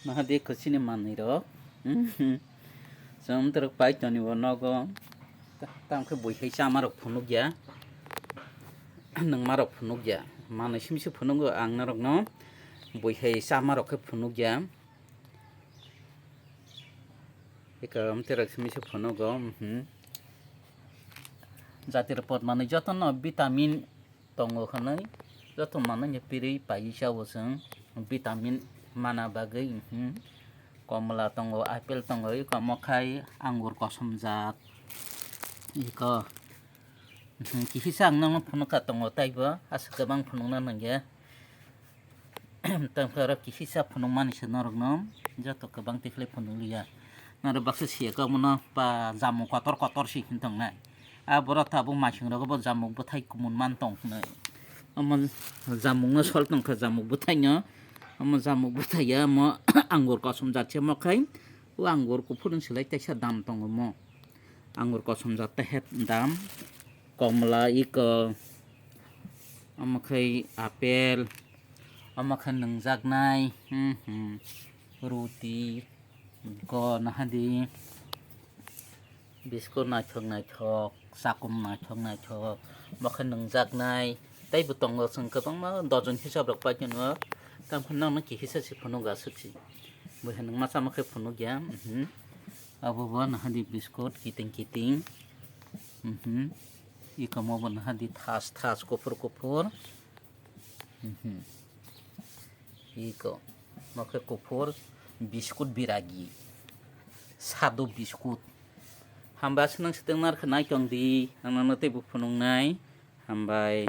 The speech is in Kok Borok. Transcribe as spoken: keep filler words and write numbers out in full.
Naha de kwchini manwi rok. Chwng amtwrwk pai toni o nogo. Tamo khe bui hai chama rok phunuk ya. Nwngma rok phunuk ya. Manwi simi se phunugo ang norok no. Bui hai chama rok khe phunuk ya. Eka amtwrwk simi se phunugo. Mhm. Jati rok pot manwi joto no vitamin tongo hwnwi joto manwi no pirwi paiwi chao chwng vitamin mana bagwi, mhm. Komla tongo, apple tongo, eko omo khai angur kosom jat, eko, mhm, kihisa ang nokno phunukha tongo taibo aswk kwbang phunukna nangya. Tongkha oro kihisa phunukmani se norokno joto kwbang tikhlai phunukliya. Norok baksa siya khe omono ba jamung kotor kotor se hwn tongnai. A borok tabuk maising rogo bo jamung bwthai kumun man tong hwnwi. Omo jamungno sol tongkha jamung bwthaino. Omo jamung bwthai ya omo angur kosom jat se omo khai. O angur kuphur ni slai teisa dam tongo omo. Angur kosom jat tehe dam. Komla iko. Omo khai apple. Omo khai nwngjaknai. Hmm, hmm. Ruti. Go nahadi. Biskut naithok naithok, chakum naithok naithok, bo khe nwngjaknai. Tei bo tongo chwng kwbangma dojon hisab rok pai kheno. Tamo khe nokno kihisa se phunuk aswk se. Bo hai nwngma chama khe phunuk ya. Mhm. Abo bo nahadi biskut kiting kiting. Mhm. Ikomo bo nahadi thas thas kuphur kuphur. Mhm. Iko. Mo khe kuphur biskut biragi. Sadu biskut. Hambai aswk nang swtwng nar khe nai tong di. Ang nokno teibo phunuknai. Hambai.